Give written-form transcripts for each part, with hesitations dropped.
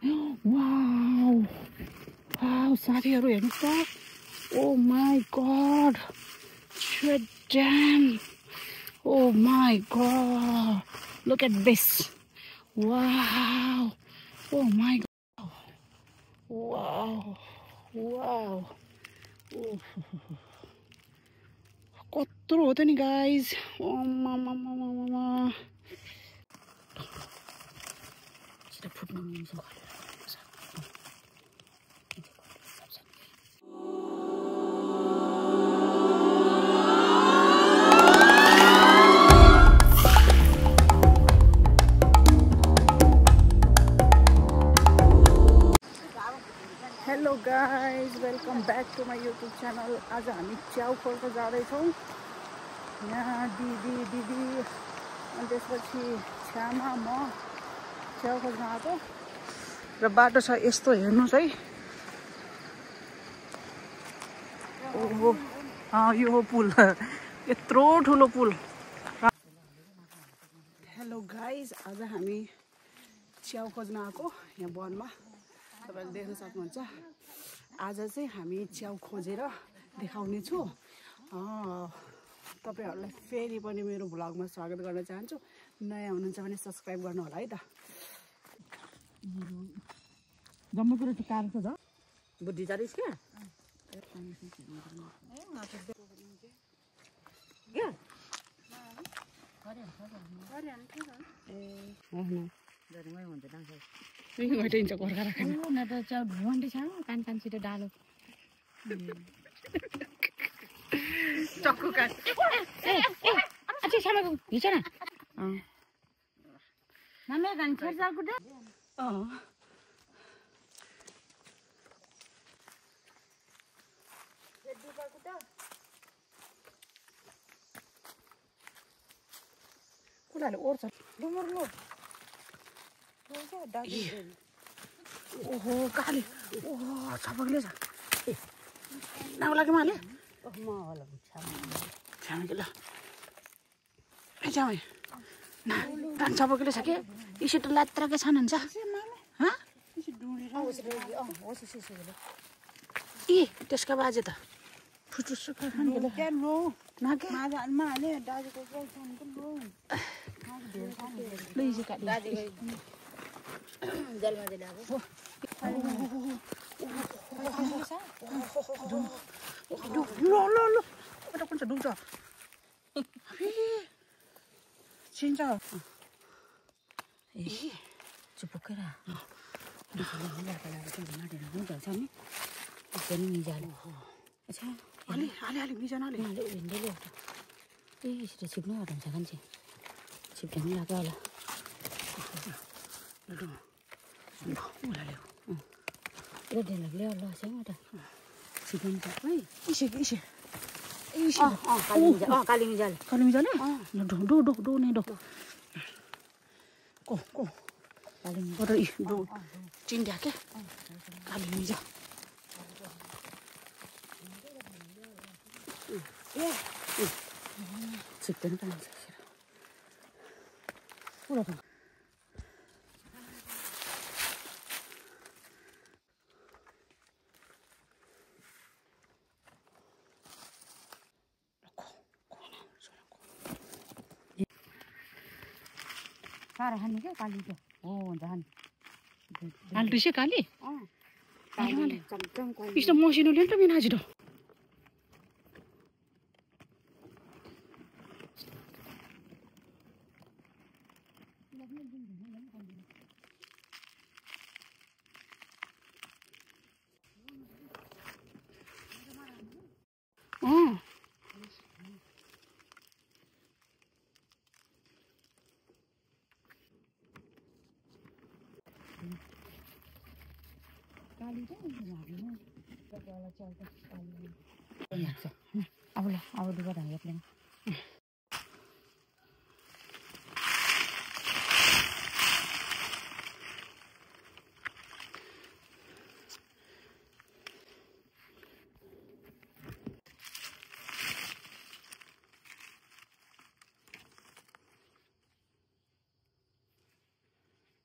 Wow wow साथीहरु हेर्नुस् त oh my god shit damn oh my god look at this wow oh my god wow wow कत्रो हो त नि गाइज फुट्नु मिल्छ hello guys welcome back to my YouTube channel आज हामी च्याउ खोल्न जाँदैछौँ यहाँ दिदी अनि त्यसपछि छ्यामा म च्याउ खोज्न आएको र बाटो छ यस्तो हेर्नुहोस् है ओहो यो हो पुल यत्रो ठुलो पुल हेलो गाइज आज हामी च्याउ खोज्न आएको यहाँ वनमा तपाईहरुले देख्न सक्नुहुन्छ आज चाहिँ हामी च्याउ खोजेर देखाउने छु तपाईहरुलाई फेरि पनि मेरो भ्लगमा स्वागत गर्न चाहन्छु नयाँ हुनुहुन्छ भने सब्स्क्राइब गर्नु होला है त जम्मै कुरा त कार छ ज बुद्धि जारिस के जरिमै हुन्छ डान्स घटिन्छ गोर्खा राख्नु न त च्याउ ढुवान्डी छ कान कानसित डालो चक्कु काट ए अच्छे सामाको हिच न नामे गान छेर जालको दे कुराले ओर्छ डुमर्लो ओहो काली ओहो छपकले छ नाउ लाग्यो माले म होला छ्याम के ल ए जाऊ न कान छपकले छ के इसिट लात्रा के छन् हुन्छ ह इसिट डुडी ए त्यसका बाजे त फुटुसु खान के लो नाके मामा हाले दाजुको बोल्छन् त लो लैजी काटी दाजुको जलमा दिलाको लो लो लो कता कुन छ डुब्छ चिन्छ ए चुपकेरा अच्छा अलि मिजानाले भिन्डले ए यसरी छिप्नु हटाउँछ कान्छे छिप्नु लाग्यो होला ल्याउ ल्याउ ल चाहिँ त छिप्नु त है इसे काली मिजाले डो नै डो को काली मिजा डो चिन्ड्या के काली मिजा छिप्नु त पुरा त सारा खाने क्या काली के हो जान आलटु से काली इस्तो मसिनो ल्यान्ट बिना छिटो अब ल अब दुबा हेर्ने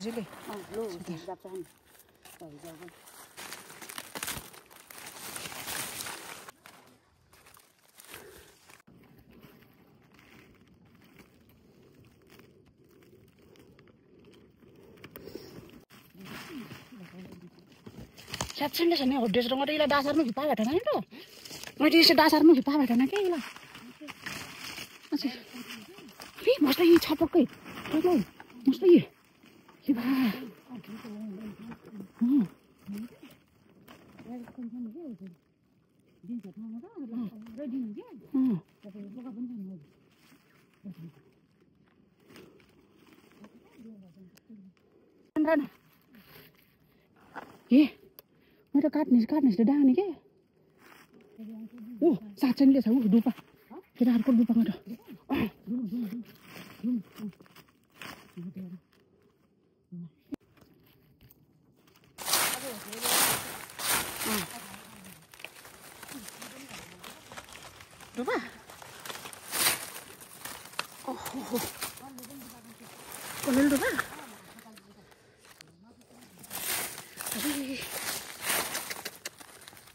Really? Oh, low. That's fine. साँच्चै नै छ नि होड्डेछ र म त यसलाई डासार्नु भित्ता भेटेन नि त मैले यसो डासार्नु भित्ता भेटेन के यसलाई फेरि मस्त यी छपक्कै मस्त यी के भा ए म त काट्ने त डाँग्ने के ओ साँच्चै छ ऊ डुपा केटाहरूको डुपामा त डुपा ओहो कोलेल डुपा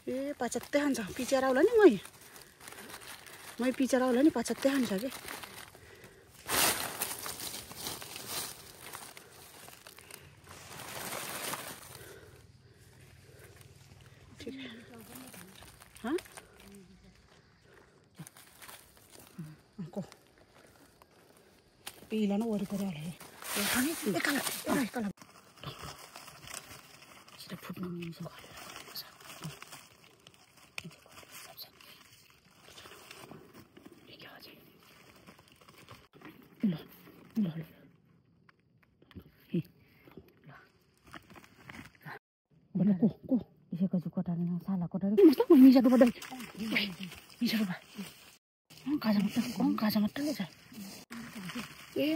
ए पचत्तै खान्छ पिचेर आउला नि मै पिचेर आउला नि पचत्तै खान्छ कि ठिक हाँ को पिला न वरिपरि हाले एकाला सिधा फुट्न मिल्छ को इसको जो कोटाने ना साला कोटाने मतलब वो नीचे डूबा नीचे डूबा काजा मत ले जा ए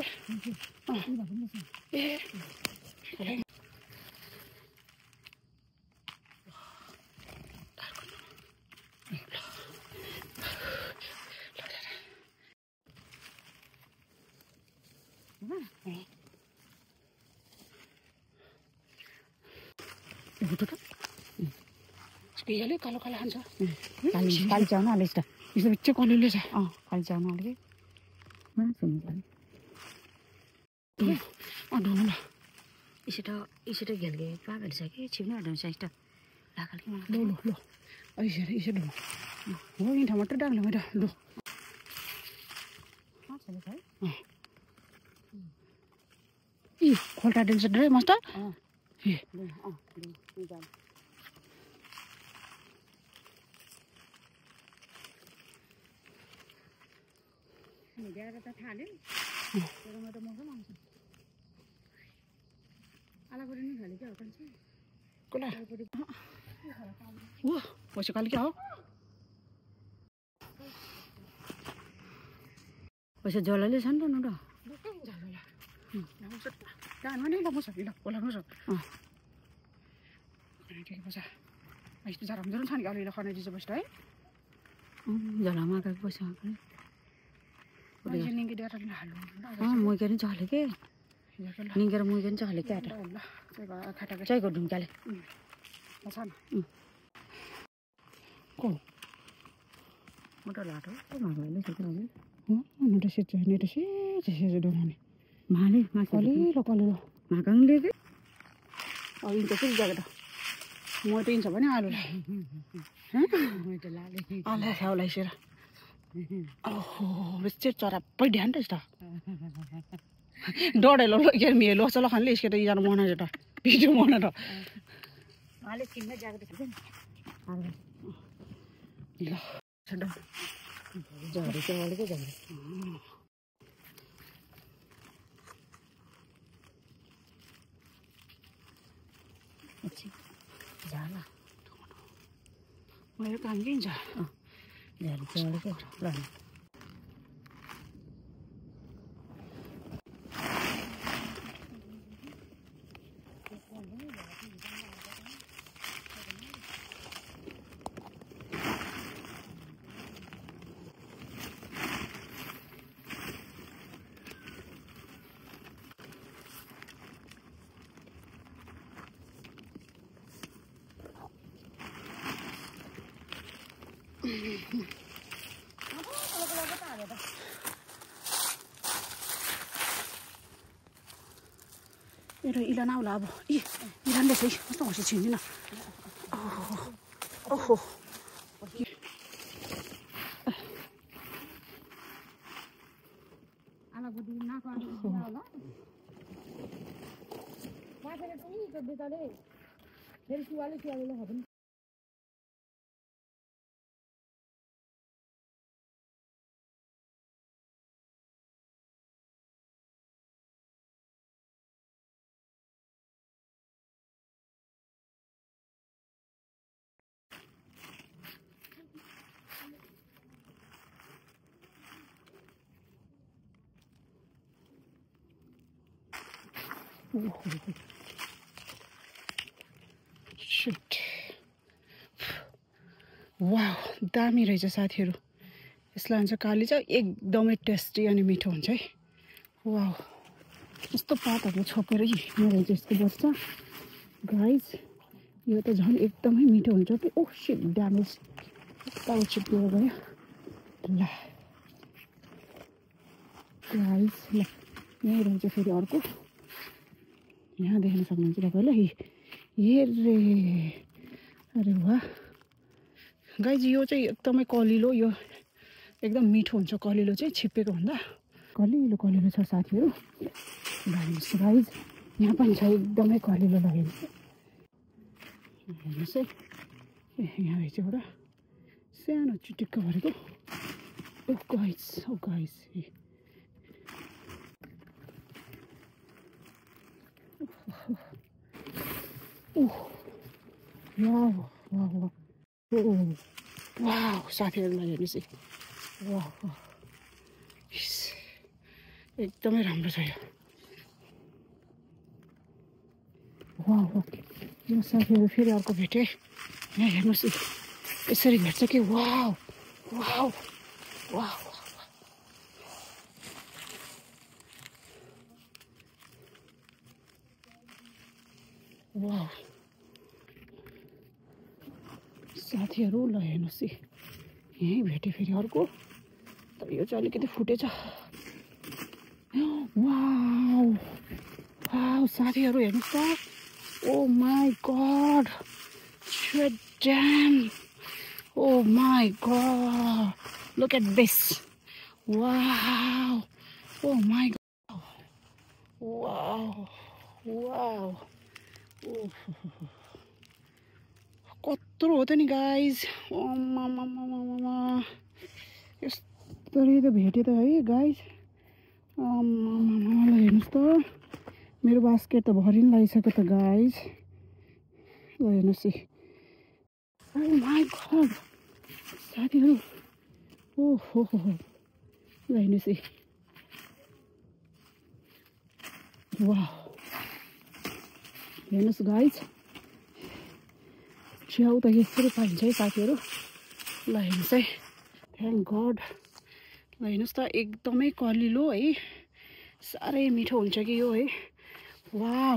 Sekali kalau kalian sah, kali jangan alis dah. Bisa bicara kalau alis sah. Kali jangan alis. Mana sini? Aduh lah. Isi dah gelge. Apa beli sakit? Cuma ada saya dah. Lah kali mana? Loh. Isi dulu. Oh ini tomato dah lama dah. Loh. Selesai. Ih, kalau ada yang sedih, master? Ih. Dia kata thalin. Orang ada mau langsung. Ala beri ni kali kau kan sih? Kula. Wah, macam kali kau? Macam jualan ni sana nunda. Bukan jualan. Nama set. Jangan mana nama set. Bila pulang nama set. Ini macam. Aisyah jaram sana kali lah kan aja sebab dah. Jalan mana kau pasang? Ning dia ada lalu. Mau kena jalan ke? Ning kena mau kena jalan ke ada? Cai kau dum jalan. Macam. Kau. Muda lalu. Kau mana ni sekarang? Ni dah sih, jadi orang ni. Mana? Kali lo. Makan lagi. Oh ini tu jaga dah. Mau tu ini siapa ni alu lah. Mau tu lalu. Allah sahaja Aisyah. Oh, becet cara apa dia hendak dah? Dua lo yang ni lo salah kan les kita jangan mana jada, video mana dah? Malik kena jaga tu kan? Lah, sudah. Jaga Malik jaga. Macam, jalan. Malik angin jah. Jalan ke jalan. Pero ilan na wala ba? Ilan na siya? Gusto ko siya chinin na. Oh. Ala ko din na ko ano wala. Bakit ito ni ko dito le? Dari suwali lo haben. Shit. वाह दामी रहेछ साथीहरु यसलाई हुन्छ काली चाहिँ एकदमै tasty अनि मिठो हुन्छ है वाह यस्तो पातहरु छोपेर हिँड्नु रहेछ यस्तो बस्छ गाइस यो त झन् एकदमै मिठो हुन्छ कि ओह शिट ड्यामेज ताउ चिप्यो गयो ल गाइस ल यहाँ रहेछ फेरि अर्को यहाँ देख्न सक्नुहुन्छ तपाईले हेरे अरे वाह गाइज यो चाहिँ एकदमै कलिलो यो एकदम मिठो हुन्छ कलिलो चाहिँ छिप्पेको भन्दा कलिलो छ साथीहरु गाइज यहाँ पनि छ एकदमै कलिलो लाग्यो हेर्नुस् है यहाँ रहेछ एउटा सानो चिटिक्क भरेको ओ गाइज वाह साथीहरुलाई हेर्नुस् है वाह एकदमै राम्रो छ यो वाह यो साथीहरु फेरि अर्को भेटे यहाँ हेर्नुस् है यसरी भेट्छ कि वाह साथीहरु ल हेर्नुस् है यही भेटे फेरि अर्को तर यो चाहिँ अलिकति फुटेछ वाउ साथीहरु हेर्नुस् त oh my god shit damn oh my god look at this wow oh my god wow कत्रो हो त नि गाइज यसरी त भेट्यो त है गाइज हेर्नुहोस् त मेरो बास्केट त भरि नै लागिसक्यो त गाइज ल हेर्नुहोस् है ओ माय गॉड साथीहरु ओहो ल हेर्नुहोस् है वाह हेर्नुहोस् गाइज च्याउ त यसरी पाइन्छ है साथीहरु ल हेर्नुहोस् है थ्याङ्क गॉड ल हेर्नुहोस् त एकदमै कलिलो है साह्रै मिठो हुन्छ कि यो है वाह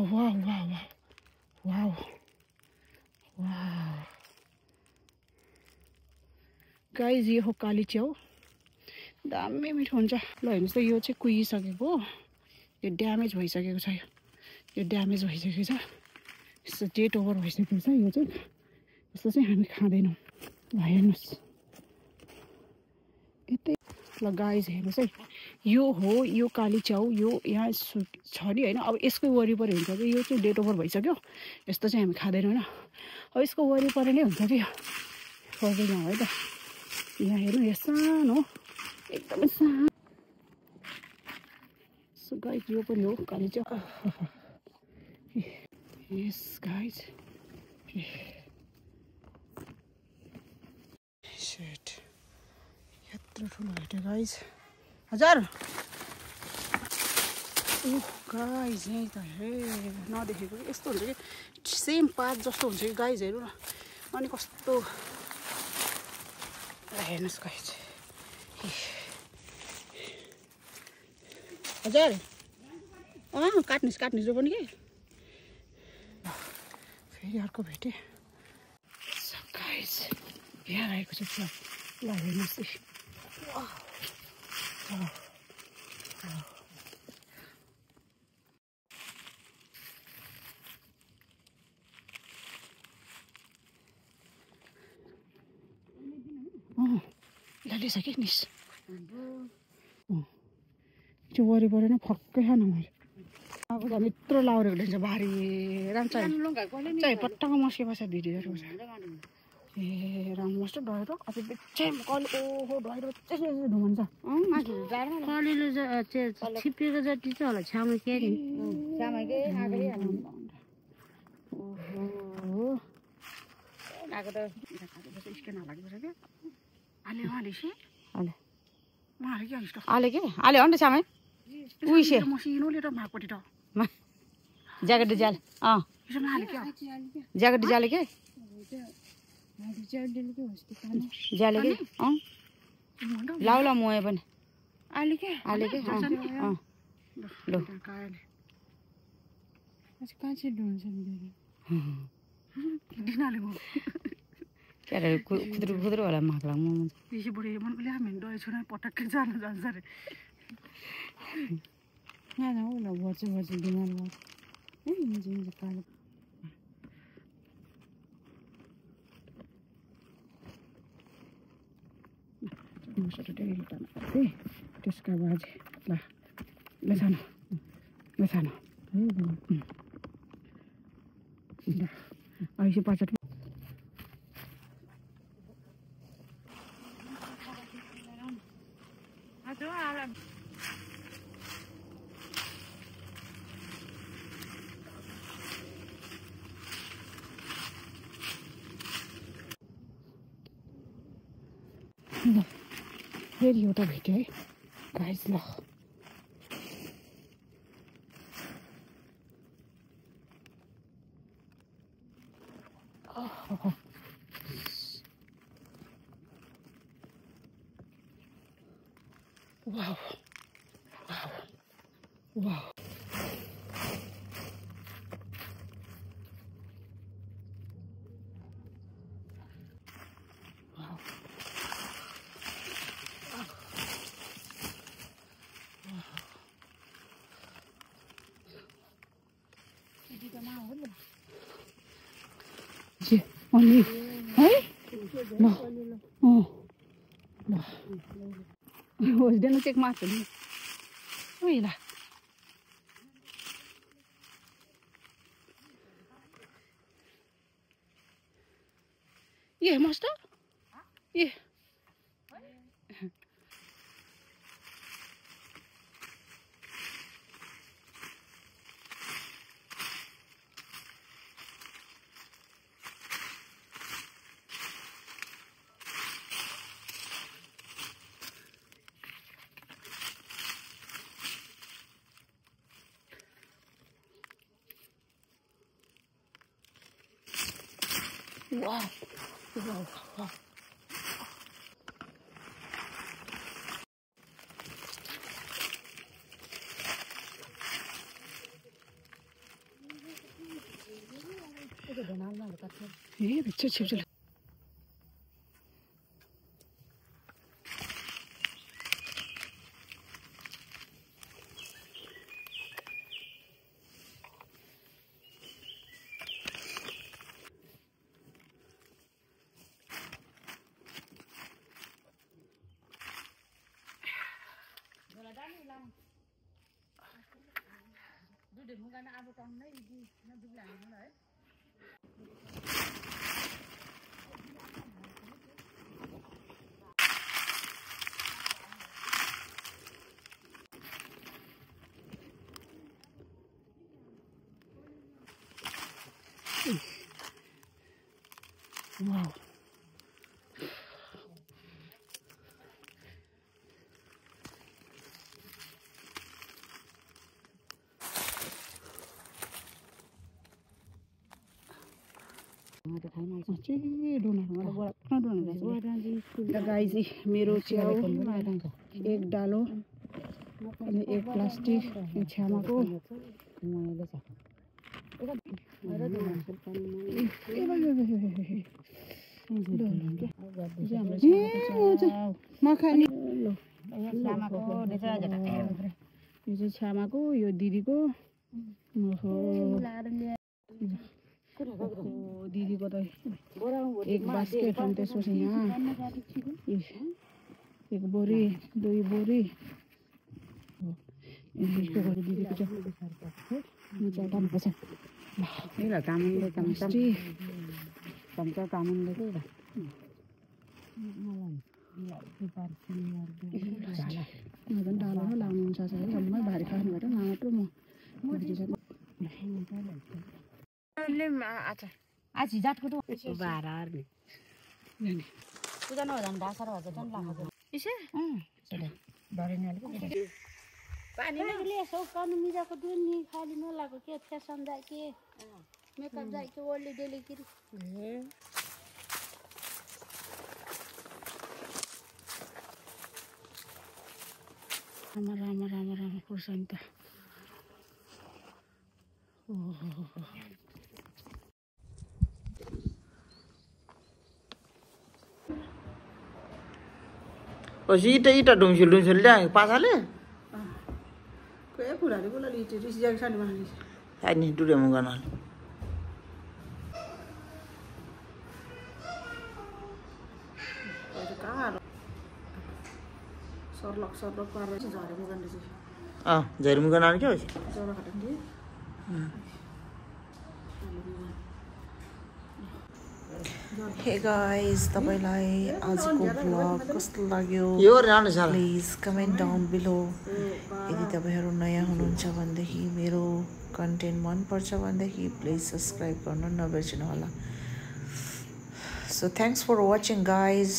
गाइज यो हो काली च्याउ दामी मिठो हुन्छ ल हेर्नुहोस् त यो चाहिँ कुहिसकेको यो ड्यामेज भइसकेको छ यो ड्यामेज भइसकेको छ यस्तो डेट ओभर भइसकेको छ यो चाहिँ यस्तो चाहिँ हामी खाँदैनौँ ल हेर्नुहोस् यतै ल गाइज हेर्नुहोस् है यो हो यो काली च्याउ यो यहाँ छ नि होइन अब यसको वरिपरि हुन्छ कि यो चाहिँ डेट ओभर भइसक्यो यस्तो चाहिँ हामी खाँदैनौँ होइन अब यसको वरिपरि नै हुन्छ कि पर्दैन है त यहाँ हेर्नु यो सानो एकदमै सानो सो गाइज यो पनि हो काली च्याउ यस गाइज शिट यत्रो ठुलो भेट्यो गाइज हजार गाइज यहीँ त हे नदेखेको यस्तो हुन्छ कि सेम पात जस्तो हुन्छ कि गाइज हेर्नु न अनि कस्तो हेर्नुहोस् गाइज हजार काट्नुहोस् जो पनि के फेरि अर्को भेटेँ गाइज यहाँ आएको छ ल हेर्नुहोस् लालिसक्यो निस त्यो वरिपरि नै फक्कै खान मैले अब झन् यत्रो लाउरेको हुन्छ भारी राम्रो चाहिँ पट्टाको मस्केपछि भिडियोहरू ए राम्रो मस्त डह्रो अब बिच्चै कहिले ओहो डह्रो त्यसरी धुन्छ कलिलो छिप्पिएको जति चाहिँ होला छ्याउमा के नि ओहो आएको त स्क्यान हालेको क्या हाले आले हो नि त छ्यामै उइसे मसिनोले त मापट्टि त ज्याकेट ज्याल ज्याकेट ज्याले के ज्याले के लाउ ल मोए पनि आले के ल के अरे खुद्रो होला माग्ला म बेसी बढी मनले हामी डय छोरा पटक्कै जान जान्छ अरे यहाँ होला बच्चा बिमार भयो कालो त्यसका बाजे ल सानो ऐसे पाँच ल फेरि एउटा भेट्यो है गाइस ल वाउ अनि है ल होस्दैन चेक मार्छ नि ओइ ल ए मस्त ए Wow. ये बच्चे छिप Wow. गाइस मेरो च्याउ एक डालो अनि एक प्लास्टिक छ्यामाको मखानी यो चाहिँ छ्यामाको यो दिदीको दिदीको त एक बास्केट अनि त्यसपछि यहाँ एक बोरी 2 बोरी दिदीको चाहिँ डालो लाउनुहुन्छ जम्मै भारी खानु भएर मात्र म आज जातको त बाह्र पूजा नहुँदा ढाँसा र हजुर पनि लाग्छ यसो पानी ले सो कानु मिजाको दुनी खाली नलाको के फेसन जाय के मेकअप जाय के ओले डेली किरी राम खुर्सानी त इटा ढुङ्सिल ल्याए पाछाले नि डुडेम गर्न झरीमुगा नानी क्या हे गाइस तपाईलाई आजको भ्लग कस्तो लाग्यो प्लिज कमेन्ट डाउन बिलो यदि तपाईहरु नयाँ हुनुहुन्छ भनेदेखि मेरो कन्टेन्ट मन पर्छ भनेदेखि प्लिज सब्स्क्राइब गर्न नबिर्सनु होला so thanks for watching guys